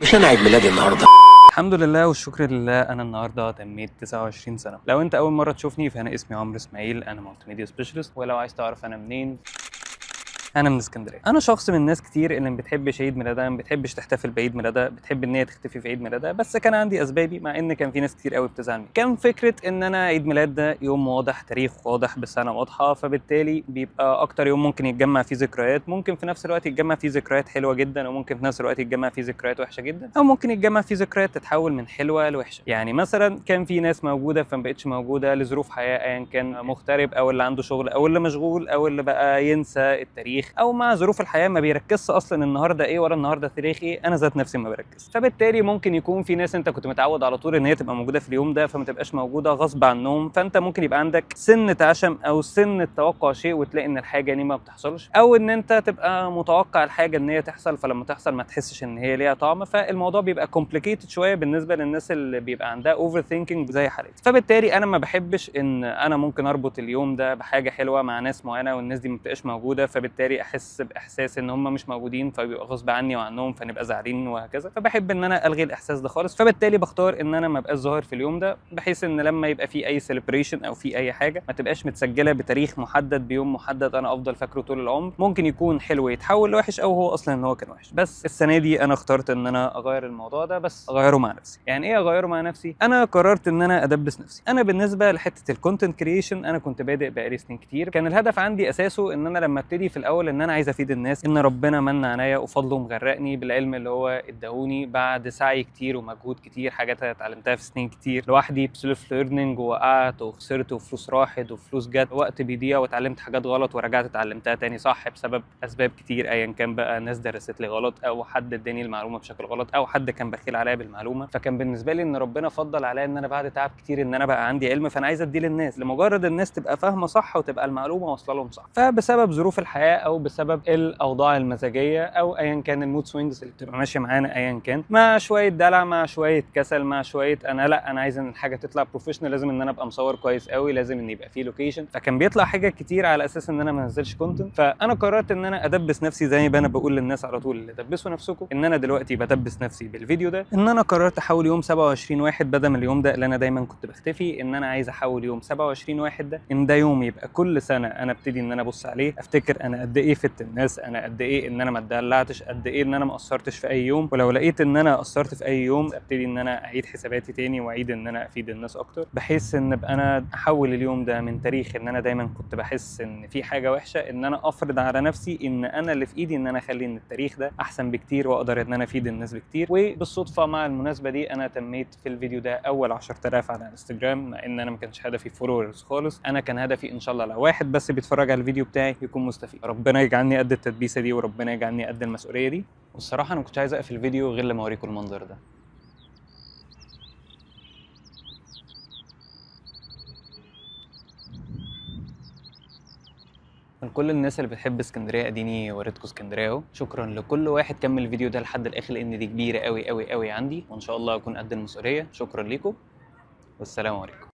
مش انا عيد ميلادي النهارده؟ الحمد لله والشكر لله، انا النهارده تميت 29 سنه. لو انت اول مرة تشوفني فانا اسمي عمرو اسماعيل، انا multimedia specialist. ولو عايز تعرف انا منين، انا من اسكندريه. انا شخص من ناس كتير اللي ما بتحبش عيد ميلادها، ما بتحبش تحتفل بعيد ميلادها، بتحب ان هي تختفي في عيد ميلادها. بس كان عندي اسبابي، مع ان كان في ناس كتير قوي بتزعل مني. كان فكرة ان انا عيد ميلاد ده يوم واضح، تاريخ واضح، بسنة واضحه، فبالتالي بيبقى اكتر يوم ممكن يتجمع فيه ذكريات. ممكن في نفس الوقت يتجمع فيه ذكريات حلوة جدا، وممكن في نفس الوقت يتجمع فيه ذكريات وحشة جدا، او ممكن يتجمع فيه ذكريات تتحول من حلوة لوحشه. يعني مثلا كان في ناس موجودة فما بقتش موجودة لظروف حياه، ايا كان مغترب او اللي عنده شغل او اللي مشغول او اللي بقى ينسى التاريخ، او مع ظروف الحياة ما بيركزش اصلا النهارده ايه ولا النهارده تاريخ ايه. انا ذات نفسي ما بركز. فبالتالي ممكن يكون في ناس انت كنت متعود على طول ان هي تبقى موجودة في اليوم ده، فما تبقاش موجودة غصب عنهم. فانت ممكن يبقى عندك سنة عشم او سنة توقع شيء، وتلاقي ان الحاجة دي ما بتحصلش، او ان انت تبقى متوقع الحاجة ان هي تحصل، فلما تحصل ما تحسش ان هي ليها طعم. فالموضوع بيبقى complicated شوية بالنسبة للناس اللي بيبقى عندها overthinking زي حالتي. فبالتالي انا ما بحبش ان انا ممكن اربط اليوم ده بحاجة حلوة مع ناس معينة والناس دي ما بتبقاش موجوده، فبالتالي احس باحساس ان هم مش موجودين، فبيبقى غصب عني وعنهم، فنبقى زعلانين وهكذا. فبحب ان انا الغي الاحساس ده خالص. فبالتالي بختار ان انا ما ابقاش ظاهر في اليوم ده، بحيث ان لما يبقى في اي celebration او في اي حاجة ما تبقاش متسجله بتاريخ محدد بيوم محدد انا افضل فاكره طول العمر. ممكن يكون حلو يتحول لوحش، او هو اصلا ان هو كان وحش. بس السنة دي انا اخترت ان انا اغير الموضوع ده، بس اغيره مع نفسي. يعني ايه اغيره مع نفسي؟ انا قررت ان انا ادبس نفسي. انا بالنسبة لحته ال content creation انا كنت بادئ بقالي سنين كتير. كان الهدف عندي اساسه ان انا لما ابتدي في الاول ان انا عايز افيد الناس، ان ربنا من عليا وفضله مغرقني بالعلم اللي هو اداهوني بعد سعي كتير ومجهود كتير، حاجات انا اتعلمتها في سنين كتير لوحدي ب self learning، ووقعت وخسرت وفلوس راحت وفلوس جت، وقت بيضيع، واتعلمت حاجات غلط ورجعت اتعلمتها تاني صح بسبب اسباب كتير، ايا كان بقى ناس درست لي غلط، او حد اداني المعلومة بشكل غلط، او حد كان بخيل عليا بالمعلومه. فكان بالنسبة لي ان ربنا فضل عليا ان انا بعد تعب كتير ان انا بقى عندي علم، فانا عايز اديه للناس لمجرد الناس تبقى فاهمه صح وتبقى المعلومة واصله لهم صح. فبسبب ظروف الحياة او بسبب الاوضاع المزاجية او ايا كان ال mood swings اللي بتبقى ماشية معانا، ايا كان، مع شوية دلع، مع شوية كسل، مع شوية انا لا انا عايز ان الحاجة تطلع professional، لازم ان انا ابقى مصور كويس قوي، لازم ان يبقى فيه location، فكان بيطلع حاجات كتير على اساس ان انا ما انزلش content. فانا قررت ان انا ادبس نفسي زي ما انا بقول للناس على طول اللي دبسوا نفسكم، ان انا دلوقتي بدبس نفسي بالفيديو ده، ان انا قررت احول يوم 27 واحد بدل من اليوم ده اللي انا دايما كنت بختفي، ان انا عايز احول يوم 27 واحد ده ان ده يوم يبقى كل سنة انا ابتدي ان انا ابص عليه، افتكر انا قد ايه فدت الناس، انا قد ايه ان انا ما اتدلعتش، قد ايه ان انا ما قصرتش في اي يوم. ولو لقيت ان انا قصرت في اي يوم ابتدي ان انا اعيد حساباتي تاني واعيد ان انا افيد الناس اكتر، بحيث ان ابقى انا احول اليوم ده من تاريخ ان انا دايما كنت بحس ان في حاجة وحشه، ان انا افرض على نفسي ان انا اللي في ايدي ان انا اخلي ان التاريخ ده احسن بكتير واقدر ان انا افيد الناس بكتير. وبالصدفه مع المناسبة دي انا تميت في الفيديو ده اول 10,000 على انستجرام، مع ان انا ما كانش هدفي followers خالص، انا كان هدفي ان شاء الله لو واحد بس بيتفرج على الفيديو بتاعي يكون مستفيد. ربنا يجعلني قد التدبيسه دي وربنا يجعلني قد المسؤولية دي. والصراحة انا ما كنتش عايز اقفل الفيديو غير لما اوريكم المنظر ده. من كل الناس اللي بتحب اسكندرية اديني وريتكم اسكندرية اهو. شكرا لكل واحد كمل الفيديو ده لحد الاخر، لان دي كبيرة قوي قوي قوي عندي، وان شاء الله اكون قد المسؤولية. شكرا لكم والسلام عليكم.